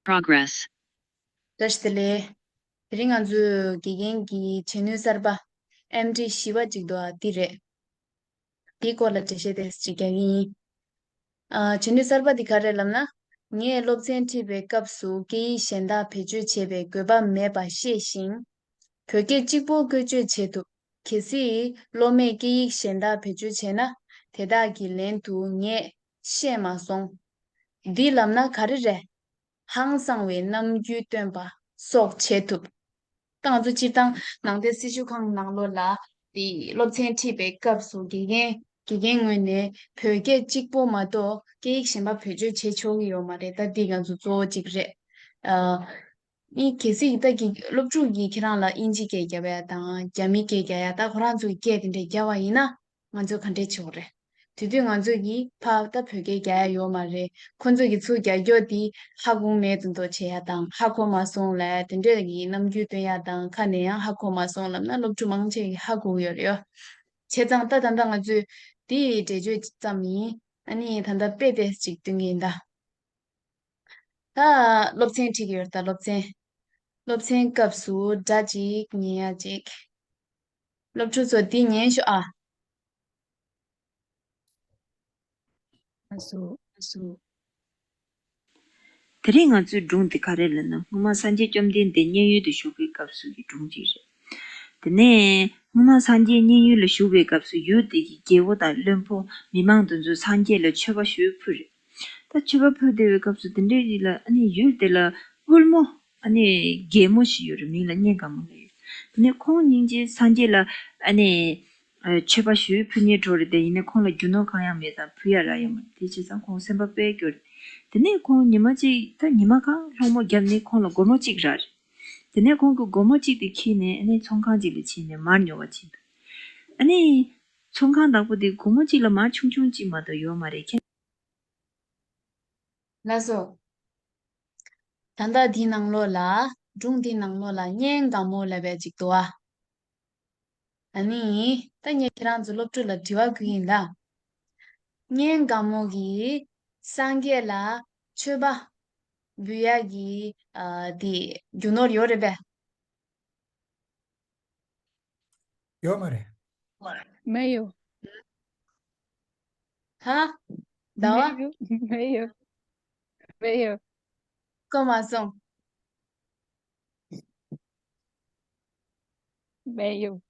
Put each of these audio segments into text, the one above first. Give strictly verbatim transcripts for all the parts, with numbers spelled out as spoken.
Progress. བཀྲ་ཤིས་བདེ་ལེགས། དེ་རིང་ང་ཚོས་དགེ་རྒན་གྱི་བྱེད་ནུས་གསར་པ་ཨེམ་ཊི་བཞི་པ་ཅིག་འདུག་ཨ། འདི་རེད། འདིའི་སྐོར་ལ་འགྲེལ་བཤད་དེ་ཅིག་རྒྱག་གི་ཡིན། ཨ། བྱེད་ནུས་གསར་པ་འདི་ག་རེ་ལབ་ན། ངས་སློབ་ཚན་ཁྲིད་པའི་སྐབས་སུ་སྐད་ཡིག་གཞན་དག་བེད་སྤྱོད་བྱེད་པའི་དགོས་པ་མེད་པ་ཤེས་ཤིང་། བོད་སྐད་གཅིག་པོ་བཀོལ་སྤྱོད་བྱེད་ཐུབ། གལ་སྲིད་སློབ་མས་སྐད་ཡིག་གཞན་དག་བེད་སྤྱོད་བྱས་ན། དེ་དག་གི་ལན་དུ་ངས་ཤེས་མ་སོང་། འདི་ལབ་ན་ག་རེ་རེད། ཧང་སང་བའི་རྣམ་འགྱུར་སྟོན་པ་སོགས་བྱེད་ཐུབ། ད་ང་ཚོ་སྤྱིར་བཏང་ནང་བསྟན་སྲིད་བྱུས་ཁང་ནང་ལོགས་ལ་དེ་སློབ་ཚན་ཁྲིད་པའི་སྐབས་སུ་དགེ་རྒན་དགེ་རྒན་ངོས་ནས་བོད་སྐད་གཅིག་པོ་མ་གཏོགས་སྐད་ཡིག་གཞན་པ་བེད་སྤྱོད་བྱེད་ཆོག་གི་ཡོད་མ་རེད། ད་འདི་ང་ཚོ་གཙོ་བོ་གཅིག་རེད། ཨ། ནི་གལ་སྲིད་ད་གི་སློབ་ཕྲུག་གིས་ཁྱེད་རང་ལ་དབྱིན་ཇི་སྐད་རྒྱབ་ཡ་དང་རྒྱ་མི་སྐད་རྒྱག་ཡ། ད་ཁོ་རང་ཚོ་གི་སྐད་དེ་འདྲ་རྒྱབ་པ་ཡིན་ན། ང་ཚོས་ག་འདྲས་བྱེད་དགོས་རེད། དེ་དུས་ང་ཚོས་ཀྱིས་ཕར་ད་བོད་སྐད་རྒྱག་ཡ་ཡོད་མ་རེད། ཁོ་ཚོས་ཀྱིས་ཚུར་རྒྱག་རྒྱུ་དེ་ཧ་གོ་མེད་དུ་འདུག་བྱེད་ཡ་དང་། ཧ་གོ་མ་སོང་ལབ་དེ་འདྲས་ཀྱི་རྣམ་འགྱུར་སྟོན་ཡ་དང་། ཁ་ནས་ཡང་ཧ་གོ་མ་སོང་ལབ་ན་སློབ་ཕྲུག་མང་ཆེ་གིས་ཧ་གོ་གི་ཡོད་རེད་ཡོ། བྱས་ཙང་ད་ད་ལྟ་ང་ཚོས་དེ་འགྲེལ་བརྗོད་ཙམ་ཡིན། ཨ་ནི་ད་ལྟ་དཔེ་དེ་ཅིག་སྟོན་གྱི་ཡིན་ད། ད་སློབ་ཚན་ཁྲིད་ཀྱི་ཡོད་རེད། ད་སློབ་ཚན། སློབ་ཚན་སྐབས་སུ་སྒྲ་གཅིག་ཉན་ཡ་གཅིག། སློབ་ཕྲུག་ཚོ་འདི་ཉན་ཤོག་ཨ། ལགས་སོ། ལགས་སོ། དེ་རིང་ང་ཚོའི་སྒྲུང་འདི་ག་རེ་ལབ་ན། སྔོན་མ་སངས་རྒྱས་བཅོམ་ལྡན་འདས་མཉན་ཡོད་དུ་བཞུགས་པའི་སྐབས་སུ་གི་སྒྲུང་ཅིག་རེད། དེ་ནས་སྔོན་མ་སངས་རྒྱས་མཉན་ཡོད་ལ་བཞུགས་པའི་སྐབས་སུ་ཡུལ་དེ་གི་རྒྱལ་པོ་དང་བློན་པོ་མི་མང་དེ་ཚོས་སངས་རྒྱས་ལ་མཆོད་པ་ཞུ་ཕུལ་རེད། ད་མཆོད་པ་ཕུལ་བསྡད་པའི་སྐབས་སུ་དེ་འདྲའི་རིགས་ལ་ཨ་ནི་ཡུལ་དེ་ལ་དབུལ་མོ་ཨ་ནི་རྒན་མོ་ཞིག་ཡོད་རེད། མིང་ལ་གཉན་དགའ་མོ་ལབ་ཡོད། དེ་ནས་ཁོང་སྙིང་རྗེ། སངས་རྒྱས་ལ་ཨ་ནི་ཨ་མཆོད་པ་ཞུ་ཕུལ་སྙིང་བྲོ་རེད་དེ། ཡིན་ནའི་ཁོང་ལ་རྒྱུ་ནོར་གང་ཡང་མེད་ཙང་ཕུལ་ཡ་རག་ཡོད་མ་རེད། དེ་བྱས་ཙང་ཁོང་སེམས་པ་དཔེ་སྐྱོ་རེད། དེ་ནས་ཁོང་ཉི་མ་གཅིག་ད་ཉི་མ་གང་སློང་མོ་བརྒྱབ་ནས་ཁོང་ལ་སྒོར་མོ་གཅིག་རག་རེད། དེ་ནས་ཁོང་གིས་སྒོར་མོ་གཅིག་དེ་འཁྱེར་ནས་ཨ་ནི་ཚོང་ཁང་གཅིག་ལ་ཕྱིན་ནས་མར་ཉོ་བ་ཕྱིན་འདུག་ཨ་ནི་ཚོང་ཁང་བདག་པོ་དེ་སྒོར་མོ་གཅིག་ལ་མར་ཆུང་ཆུང་གཅིག་མ་གཏོགས་ཡོད་མ་རེད། ཁྱེད། ལགས་སོ། ད་ལྟ་འདི་ནང་ལོགས་ལ། སྒྲུང་འདི་ནང་ལོགས་ལ་གཉན་དགའ་མོ་ལབ་པ་ཅིག་འདུག་ཨ། ཨ་ནི་ད་ངས་ཁྱེད་རང་ཚོ་སློབ་ཕྲུག་ལ་དྲི་བ་བཀོད་ཡིན་ལ། གཉན་དགའ་མོ་གིས་སངས་རྒྱས་ལ་མཆོད་པ་འབུལ་ཡག་གི་ཨ་དེ་རྒྱུ་ནོར་ཡོད་རེད་པས། 有吗嘞？ 没有， ཧ། ཟླ་བ། 没有，没有，没有， གོ་མ་སོང་没有，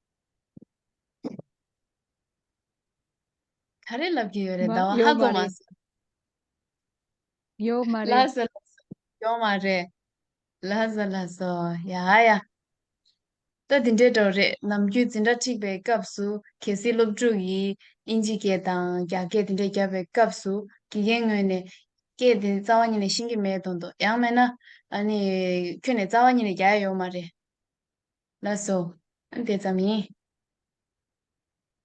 ག་རེ་ལབ་ཀྱི་ཡོད་རེད། མ- ཟླ་བ་ཧ་ཡོད་གོ་མ་མ་རེད། སོང་། 有吗嘞？ ལགས་སོ་ལགས་སོ། ཡོད་མ་རེད། ལགས་སོ་ལགས་སོ། ཡ་ཡ། ད་དེ་འདྲའི་འདྲ་བོ་རེད། ནམ་རྒྱུན་འཛིན་གྲྭ་ཁྲིད་པའི་སྐབས་སུ་གལ་སྲིད་སློབ་ཕྲུག་གིས་དབྱིན་ཇི་སྐད་དང་རྒྱ་སྐད་དེ་འདྲ་བརྒྱབ་པའི་སྐབས་སུ་དགེ་རྒན་ངོས་ནས་སྐད་དེ་རྩ་བ་ཉིད་ནས་ཤེས་ཀྱི་མེད་མདོག་མདོག་ཡང་མིན་ན་ཨ་ནི་ཁྱོན་ནས་རྩ་བ་ཉིད་ནས་རྒྱག་ཡ་ཡོད་མ་རེད། ལགས་སོ། ཨ་དེ་ཙམ་ཡིན།